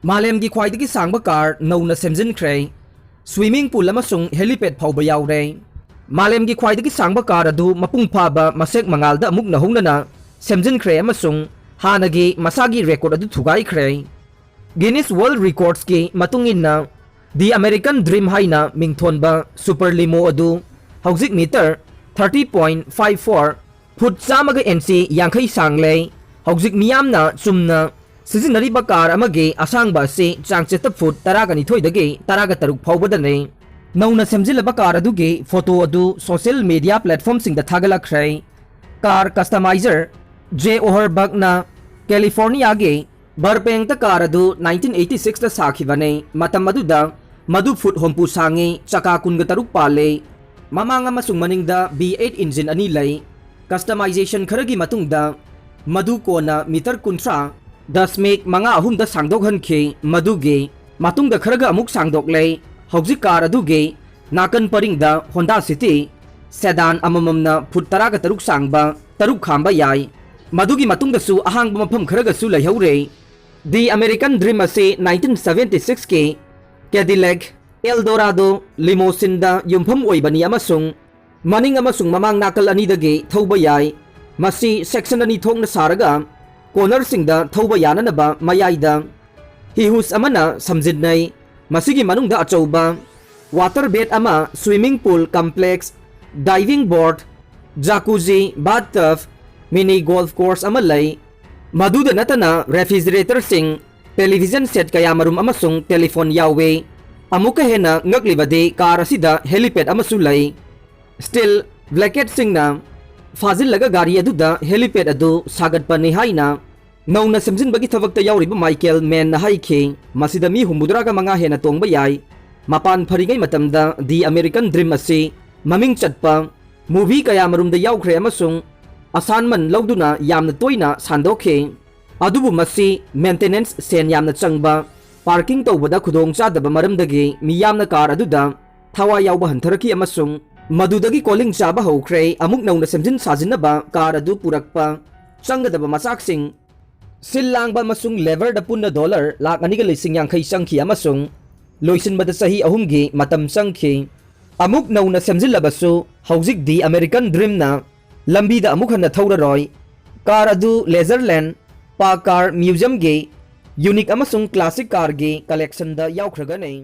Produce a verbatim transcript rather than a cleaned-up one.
ꯃꯥꯂꯦꯝꯒꯤ ꯈ꯭ꯋꯥꯏꯗꯒꯤ ꯁꯥꯡꯕ ꯀꯥꯔ ꯅꯧꯅ ꯁꯦꯝꯖꯤꯟꯈ꯭ꯔꯦ꯫ ꯁ꯭ꯋꯤꯃꯤꯡ ꯄꯨꯜ ꯑꯃꯁꯨꯡ ꯍꯦꯂꯤꯄꯦꯗ ꯐꯥꯎꯕ ꯌꯥꯎꯔꯦ꯫ ꯃꯥꯂꯦꯝꯒꯤ ꯈ꯭ꯋꯥꯏꯗꯒꯤ ꯁꯥꯡꯕ ꯀꯥꯔ ꯑꯗꯨ ꯃꯄꯨꯡ ꯐꯥꯕ ꯃꯁꯦꯛ ꯃꯉꯥꯜꯗ ꯑꯃꯨꯛ ꯅꯧꯍꯧꯅꯅ ꯁꯦꯝꯖꯤꯟꯈ꯭ꯔꯦ ꯑꯃꯁꯨꯡ ꯍꯥꯟꯅꯒꯤ ꯃꯁꯥꯒꯤ ꯔꯦꯀꯣꯔꯗ ꯑꯗꯨ ꯊꯨꯒꯥꯏꯈ꯭ꯔꯦ꯫ ꯒꯤꯅꯤꯁ ꯋꯥꯔꯜꯗ ꯔꯦꯀꯣꯔꯗꯁꯀꯤ ꯃꯇꯨꯡ ꯏꯟꯅ, ꯗꯤ ꯑꯃꯦꯔꯤꯀꯟ ꯗ꯭ꯔꯤꯝ ꯍꯥꯏꯅ ꯃꯤꯡꯊꯣꯟꯕ ꯁꯨꯄꯔ ꯂꯤꯃꯣ ꯑꯗꯨ ꯍꯧꯖꯤꯛ metre thirty point five four, foot ꯆꯥꯝꯃꯒ ꯏꯟꯆꯤ ꯌꯥꯡꯈꯩ ꯁꯥꯡꯂꯦ꯫ ꯍꯧꯖꯤꯛ ꯃꯤꯌꯥꯝꯅ ꯆꯨꯝꯅ ꯁꯤꯖꯤꯟꯅꯔꯤꯕ ꯀꯥꯔ ꯑꯃꯒꯤ ꯑꯁꯥꯡꯕ ꯑꯁꯤ ꯆꯥꯡꯆꯠꯇ ꯐꯨꯠ ꯇꯔꯥꯒ ꯅꯤꯊꯣꯏꯗꯒꯤ ꯇꯔꯥꯒ ꯇꯔꯨꯛ ꯐꯥꯎꯕꯗꯅꯤ꯫ ꯅꯧꯅ ꯁꯦꯝꯖꯤꯜꯂꯕ ꯀꯥꯔ ꯑꯗꯨꯒꯤ ꯐꯣꯇꯣ ꯑꯗꯨ ꯁꯣꯁꯤꯌꯦꯜ ꯃꯤꯗꯤꯌꯥ ꯄ꯭ꯂꯦꯠꯐꯣꯔꯝꯁꯤꯡꯗ ꯊꯥꯒꯠꯂꯛꯈ꯭ꯔꯦ꯫ ꯀꯥꯔ ꯀꯁꯇꯃꯥꯏꯖꯔ ꯖꯦ ꯑꯣꯍꯔꯕꯛꯅ ꯀꯦꯂꯤꯐꯣꯔꯅꯤꯌꯥꯒꯤ ꯕꯔꯄꯦꯡꯇ ꯀꯥꯔ ꯑꯗꯨ ꯅꯥꯏꯟꯇꯤꯟ ꯑꯩꯠꯇꯤ ꯁꯤꯛꯁꯇ ꯁꯥꯈꯤꯕꯅꯤ꯫ ꯃꯇꯝ ꯑꯗꯨꯗ ꯃꯗꯨ ꯐꯨꯠ ꯍꯨꯝꯐꯨ ꯁꯥꯡꯉꯤ, ꯆꯀꯥ ꯀꯨꯟꯒ ꯇꯔꯨꯛ ꯄꯥꯜꯂꯤ꯫ ꯃꯃꯥꯡ ꯑꯃꯁꯨꯡ ꯃꯅꯤꯡꯗ ꯚꯤ ꯑꯩꯠ ꯏꯟꯖꯤꯟ ꯑꯅꯤ ꯂꯩ꯫ ꯀꯁꯇꯃꯥꯏꯖꯦꯁꯟ ꯈꯔꯒꯤ ꯃꯇꯨꯡꯗ ꯃꯗꯨ ꯀꯣꯟꯅ ꯃꯤꯇꯔ ꯀꯨꯟꯊ꯭ꯔꯥ ꯗꯁꯃꯤꯛ ꯃꯉꯥ ꯑꯍꯨꯝꯗ ꯁꯥꯡꯗꯣꯛꯍꯟꯈꯤ꯫ ꯃꯗꯨꯒꯤ ꯃꯇꯨꯡꯗ ꯈꯔꯒ ꯑꯃꯨꯛ ꯁꯥꯡꯗꯣꯛꯂꯦ꯫ ꯍꯧꯖꯤꯛ ꯀꯥꯔ ꯑꯗꯨꯒꯤ ꯅꯥꯀꯟ ꯄꯔꯤꯡꯗ ꯍꯣꯟꯗꯥ ꯁꯤꯇꯤ ꯁꯦꯗꯥꯟ ꯑꯃꯃꯝꯅ ꯐꯨꯠ ꯇꯔꯥꯒ ꯇꯔꯨꯛ ꯁꯥꯡꯕ ꯇꯔꯨꯛ ꯈꯥꯝꯕ ꯌꯥꯏ꯫ ꯃꯗꯨꯒꯤ ꯃꯇꯨꯡꯗꯁꯨ ꯑꯍꯥꯡꯕ ꯃꯐꯝ ꯈꯔꯒꯁꯨ ꯂꯩꯍꯧꯔꯦ꯫ ꯗꯤ ꯑꯃꯦꯔꯤꯀꯟ ꯗ꯭ꯔꯤꯝ ꯑꯁꯤ ꯅꯥꯏꯟꯇꯤꯟ ꯁꯚꯦꯟꯇꯤ ꯁꯤꯛꯁꯀꯤ ꯀꯦꯗꯤꯂꯦꯛ ꯑꯦꯜꯗꯣꯔꯥꯗꯣ ꯂꯤꯃꯣꯁꯤꯟꯗ ꯌꯨꯝꯐꯝ ꯑꯣꯏꯕꯅꯤ ꯑꯃꯁꯨꯡ ꯃꯅꯤꯡ ꯑꯃꯁꯨꯡ ꯃꯃꯥꯡ ꯅꯥꯀꯜ ꯑꯅꯤꯗꯒꯤ ꯊꯧꯕ ꯌꯥꯏ꯫ ꯃꯁꯤ ꯁꯦꯛꯁꯟ ꯑꯅꯤ ꯊꯣꯛꯅ ꯁꯥꯔꯒ ꯀꯣꯅꯔꯁꯤꯡꯗ ꯊꯧꯕ ꯌꯥꯅꯅꯕ ꯃꯌꯥꯏꯗ ꯍꯤꯍꯨꯁ ꯑꯃꯅ ꯁꯝꯖꯤꯟꯅꯩ꯫ ꯃꯁꯤꯒꯤ ꯃꯅꯨꯡꯗ ꯑꯆꯧꯕ ꯋꯥꯇꯔ ꯕꯦꯠ ꯑꯃ, ꯁ꯭ꯋꯤꯃꯤꯡ ꯄꯨꯜ ꯀꯝꯄ꯭ꯂꯦꯛꯁ, ꯗꯥꯏꯚꯤꯡ ꯕꯣꯔꯗ, ꯖꯥꯀꯨꯖꯤ, ꯕꯥꯊ ꯇꯕ, ꯃꯤꯅꯤ ꯒꯣꯜꯐ ꯀꯣꯔꯁ ꯑꯃ ꯂꯩ꯫ ꯃꯗꯨꯗ ꯅꯠꯇꯅ ꯔꯦꯐ꯭ꯔꯤꯖꯔꯦꯇꯔꯁꯤꯡ, ꯇꯦꯂꯤꯚꯤꯖꯟ ꯁꯦꯠ ꯀꯌꯥꯃꯔꯨꯝ ꯑꯃꯁꯨꯡ ꯇꯦꯂꯤꯐꯣꯟ ꯌꯥꯎꯏ꯫ ꯑꯃꯨꯛꯀ ꯍꯦꯟꯅ ꯉꯛꯂꯤꯕꯗꯤ ꯀꯥꯔ ꯑꯁꯤꯗ ꯍꯦꯂꯤꯄꯦꯗ ꯑꯃꯁꯨ ꯂꯩ꯫ ꯁ꯭ꯇꯤꯜ ꯕ꯭ꯂꯦꯀꯦꯠꯁꯤꯡꯅ ꯐꯥꯖꯤꯜꯂꯒ ꯒꯥꯔꯤ ꯑꯗꯨꯗ ꯍꯦꯂꯤꯄꯦꯗ ꯑꯗꯨ ꯁꯥꯒꯠꯄꯅꯤ ꯍꯥꯏꯅ ꯅꯧꯅ ꯁꯦꯝꯖꯤꯟꯕꯒꯤ ꯊꯕꯛꯇ ꯌꯥꯎꯔꯤꯕ ꯃꯥꯏꯀꯦꯜ ꯃꯦꯟꯅ ꯍꯥꯏꯈꯤ, "ꯃꯁꯤꯗ ꯃꯤ ꯍꯨꯝꯐꯨꯇꯔꯥꯒ ꯃꯉꯥ ꯍꯦꯟꯅ ꯇꯣꯡꯕ ꯌꯥꯏ꯫ ꯃꯄꯥꯟ ꯐꯔꯤꯉꯩ ꯃꯇꯝꯗ ꯗꯤ ꯑꯃꯦꯔꯤꯀꯟ ꯗ꯭ꯔꯤꯝ ꯑꯁꯤ ꯃꯃꯤꯡ ꯆꯠꯄ ꯃꯨꯚꯤ ꯀꯌꯥꯃꯔꯨꯝꯗ ꯌꯥꯎꯈ꯭ꯔꯦ ꯑꯃꯁꯨꯡ ꯑꯁꯥꯟꯃꯟ ꯂꯧꯗꯨꯅ ꯌꯥꯝꯅ ꯇꯣꯏꯅ ꯁꯥꯟꯗꯣꯛꯈꯤ꯫ ꯑꯗꯨꯕꯨ ꯃꯁꯤ ꯃꯦꯟꯇꯦꯅꯦꯟꯁ ꯁꯦꯟ ꯌꯥꯝꯅ ꯆꯪꯕ, ꯄꯥꯔꯀꯤꯡ ꯇꯧꯕꯗ ꯈꯨꯗꯣꯡꯆꯥꯗꯕ ꯃꯔꯝꯗꯒꯤ ꯃꯤꯌꯥꯝꯅ ꯀꯥꯔ ꯑꯗꯨꯗ ꯊꯋꯥꯏ ꯌꯥꯎꯕ ꯍꯟꯊꯔꯛꯈꯤ ꯑꯃꯁꯨꯡ ꯃꯗꯨꯗꯒꯤ ꯀꯣꯂꯤꯡ ꯆꯥꯕ ꯍꯧꯈ꯭ꯔꯦ꯫ ꯑꯃꯨꯛ ꯅꯧꯅ ꯁꯦꯝꯖꯤꯟ ꯁꯥꯖꯤꯟꯅꯕ ꯀꯥꯔ ꯑꯗꯨ ꯄꯨꯔꯛꯄ ꯆꯪꯒꯗꯕ ꯃꯆꯥꯛꯁꯤꯡ ꯁꯤꯜ ꯂꯥꯡꯕ ꯑꯃꯁꯨꯡ ꯂꯦꯕꯔꯗ ꯄꯨꯟꯅ ꯗꯣꯂꯔ ꯂꯥꯈ ꯑꯅꯤꯒ ꯂꯤꯁꯤꯡ ꯌꯥꯡꯈꯩ ꯆꯪꯈꯤ ꯑꯃꯁꯨꯡ ꯂꯣꯏꯁꯤꯟꯕꯗ ꯆꯍꯤ ꯑꯍꯨꯝꯒꯤ ꯃꯇꯝ ꯆꯪꯈꯤ꯫ ꯑꯃꯨꯛ ꯅꯧꯅ ꯁꯦꯝꯖꯤꯜꯂꯕꯁꯨ, ꯍꯧꯖꯤꯛꯇꯤ ꯑꯃꯦꯔꯤꯀꯟ ꯗ꯭ꯔꯤꯝꯅ ꯂꯝꯕꯤꯗ ꯑꯃꯨꯛ ꯍꯟꯅ ꯊꯧꯔꯔꯣꯏ꯫ ꯀꯥꯔ ꯑꯗꯨ ꯂꯦꯖꯔꯂꯦꯟ ꯄꯥ ꯀꯥꯔ ꯃ꯭ꯌꯨꯖꯤꯌꯝꯒꯤ ꯌꯨꯅꯤꯛ ꯑꯃꯁꯨꯡ ꯀ꯭ꯂꯥꯁꯤꯛ ꯀꯥꯔꯒꯤ ꯀꯂꯦꯛꯁꯟꯗ ꯌꯥꯎꯈ꯭ꯔꯒꯅꯤ꯫